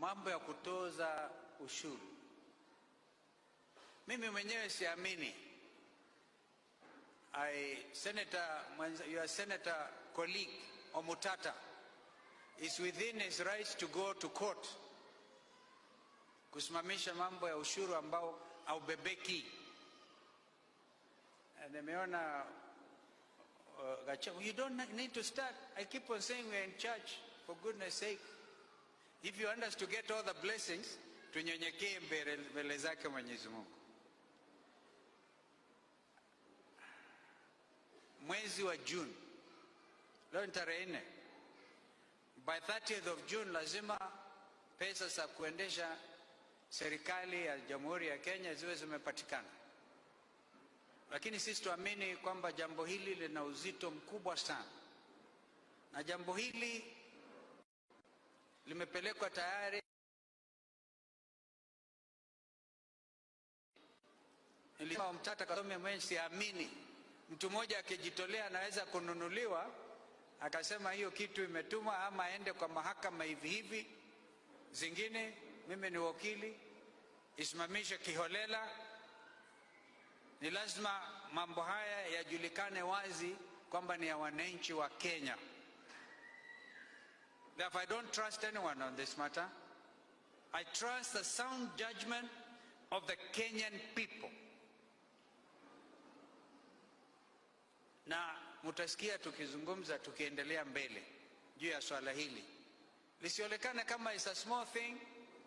Mambo ya kutoza ushuru, mimi mwenyewe siamini. Senator, your senator colleague Omutata is within his rights to go to court kusimamisha mambo ya ushuru ambao haubebeki. Nimeona Gachagua, you don't need to start. I keep on saying we are in church, for goodness sake. If you want us to get all the blessings, tunyenyekee mbele zake Mwenyezi Mungu. Mwezi wa June, leo ni tarehe 4, by 30th of June lazima pesa za kuendesha serikali ya Jamhuri ya Kenya ziwe zimepatikana. Lakini sisi tuamini kwamba jambo hili lina uzito mkubwa sana, na jambo hili limepelekwa tayari. Nilisema Mtata Kasome mwenyewe siamini mtu mmoja akijitolea anaweza kununuliwa akasema hiyo kitu imetumwa, ama aende kwa mahakama hivi hivi. Zingine mimi ni wakili, isimamishe kiholela. Ni lazima mambo haya yajulikane wazi kwamba ni ya wananchi wa Kenya. Therefore, I don't trust anyone on this matter. I trust the sound judgment of the Kenyan people. Na mutasikia tukizungumza tukiendelea mbele juu ya swala hili, lisionekane kama is a small thing.